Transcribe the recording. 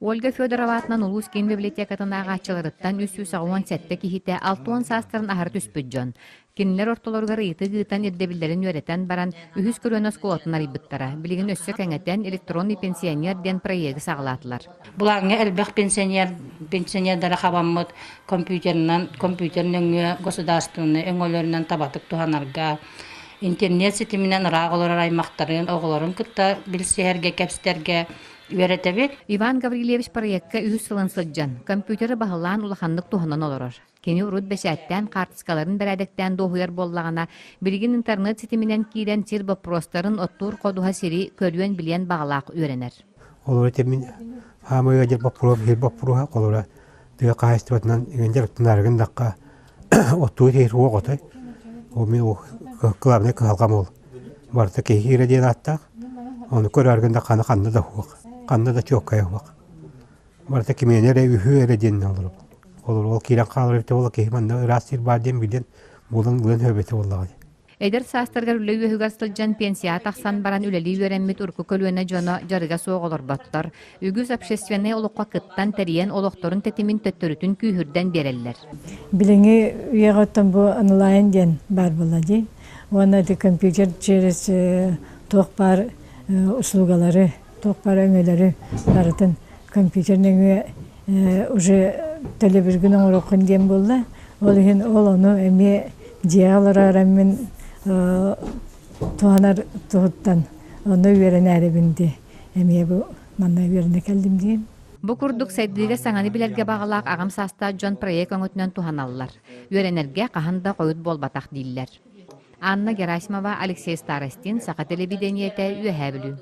Ольга Федорова аатынан улуус киин библиотекатын ааҕааччыларыттан 387 киһитэ 60 саастарын аһары түспүт дьон. Кинилэр ортолоругар ыйытык ыытан ирдэбиллэрин үөрэтэн баран, үһүс көлүөнэ оскуолатын арыйбыттара. Билигин өссө кэҥэтэн «Электронный пенсионер» диэн проегы саҕалаатылар. Былааҥҥа элбэх пенсионер пенсионердары хабаммыт компьютерынан компьютер нөҥүө государственнай өҥөлөрүнэн табатык туһанарга, интернет ситиминэн ыраах олорор аймахтарын, оҕолорун кытта билсиһэргэ, кэпсэтэргэ үөрэтэбит. Иван Гаврильевич проекка үһүс сылын сылдьан, компьютеры баһылаан улаханнык туһанан олорор. Кини урут бэчээттээн хаартыскаларын бэрээдэктээн дуоһуйар буоллаҕына, билигин интернет ситиминэн киирэн сир боппуруостарын оттуур ходуһа сири көрүөн-билиэн баҕалаах үөрэнэр. Олору этэммин хаамыы ыадьар боппуруоһа биир боппуруоһа холобура тыа хаһаайыстыбатынан игин дьарыктанаарыгын дахха оттуу иһир уох отой ол мин кылаабынай кыһалҕам ол барыта киһи киирэ диэн ааттаах ону көрөөргүн да ханна ханна да суох ханна да чуоккайа суох барыта кимиэнэ эрэ үһү эрэ диэн олоробут ол ол киирэн хаалар эбитэ буолла киһи манна ыраас сир баар диэн билэн булан ылыан сөп эбитэ буоллаҕа дии. Эдэр саастарыгар үлэ үөһүгэр сылдьан пенсияҕа тахсан баран үлэлии үөрэммит урукку көлүөнэ дьоно дьарыга суох олорботтор. Үгүс общественнай олоххо кыттан тэрийэн олохторун тэтимин төттөрүтүн күүһүрдэн биэрэллэр. Билиҥҥи үйэҕэ оттон бу онлайн диэн баар буолла дии. Уонна ити компьютер через туох баар услугалары, туох баар өҥөлөрү барытын компьютер нөҥүө уже төлөбүргүн оҥоруоххун диэн буолла. Ол иһин ол ону эмиэ дьиэҕэ олорор мин туһанар туһуттан онно үөрэнээрибин дии. Эмиэ бу манна үөрэнэ кэллим диэн. Бу курдук сайдыыга саҥаны билэргэ баҕалаах аҕам саастаах дьон проект өҥөтүнэн туһаналлар. Үөрэнэргэ хаһан да хойут буолбатах дииллэр. Анна Герасимова, Алексей Старостин, Саха телевидениетэ, Үөһээ Бүлүү.